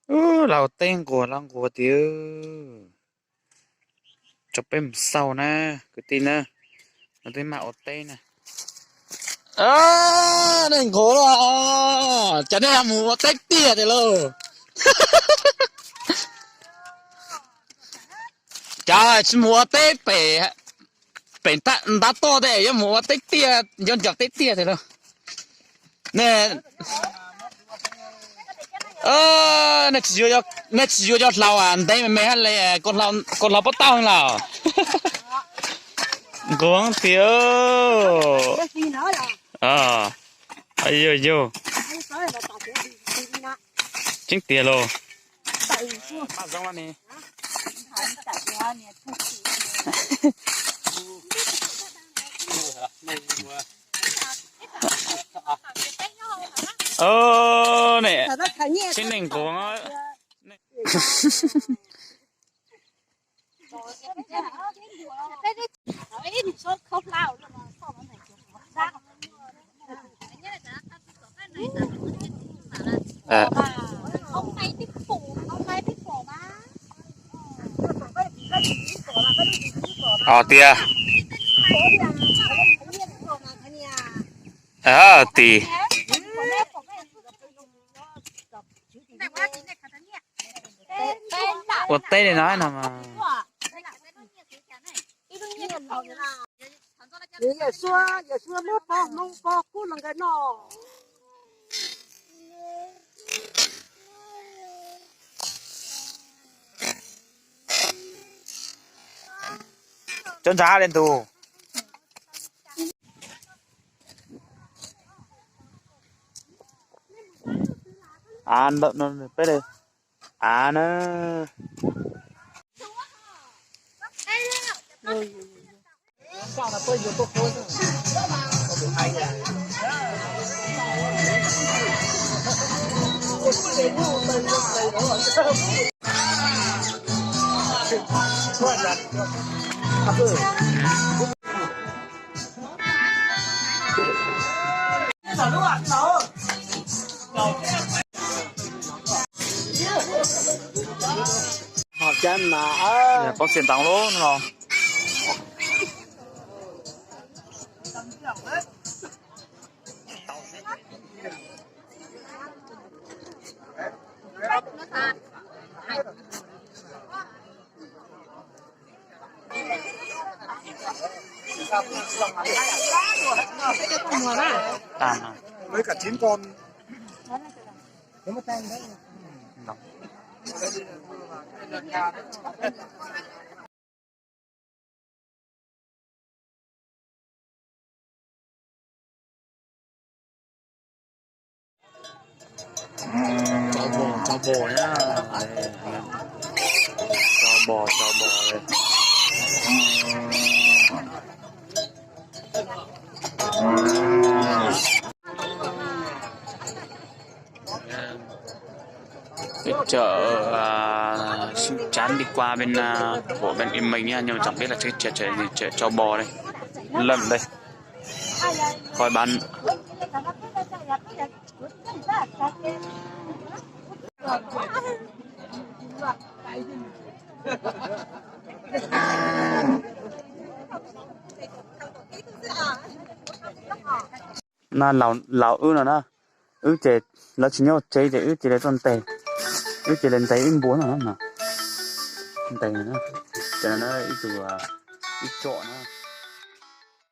Ua teb nquag los nquag tiag. Tso peb mus xauj na, kwv tij na, no twb mag ua teb na. Nej nquag los, cov nej mus ua teb tiag tiag lauj. Cov tsis mus ua teb pem, pem ntab toj tej yuav mus ua teb tiag, yuav ncaws teb tiag tiag lauj. Nej, nej tsis yuav cov hlau ntev me me hab le, koj hlau pob tauj lawm. Nquag tiag. Yog, yog, tseeb tiag lauj. Ne, tseeb neeg nquag. Os tias, tim ua teb li no no. Cov ntsa le ntug. Av ntawm no peb li av na. Poob xiam ntau lawm no. Tso bos, tso bos na. Tso bos, tso bos li. Chợ, à, Sông Chán đi qua bên, à, của bên Yên Minh nhá, nhưng mà chẳng biết là cái chợ, chợ gì, chợ Châu Bò đây. Lợn đây. Coi bán. Na, laus wb no na, wb ces lawv tsis nyob tsev ces wb cia li tuaj ntes, wb cia li ntes ib npua no na. Ntes, ces no ib tug, ib tsom na.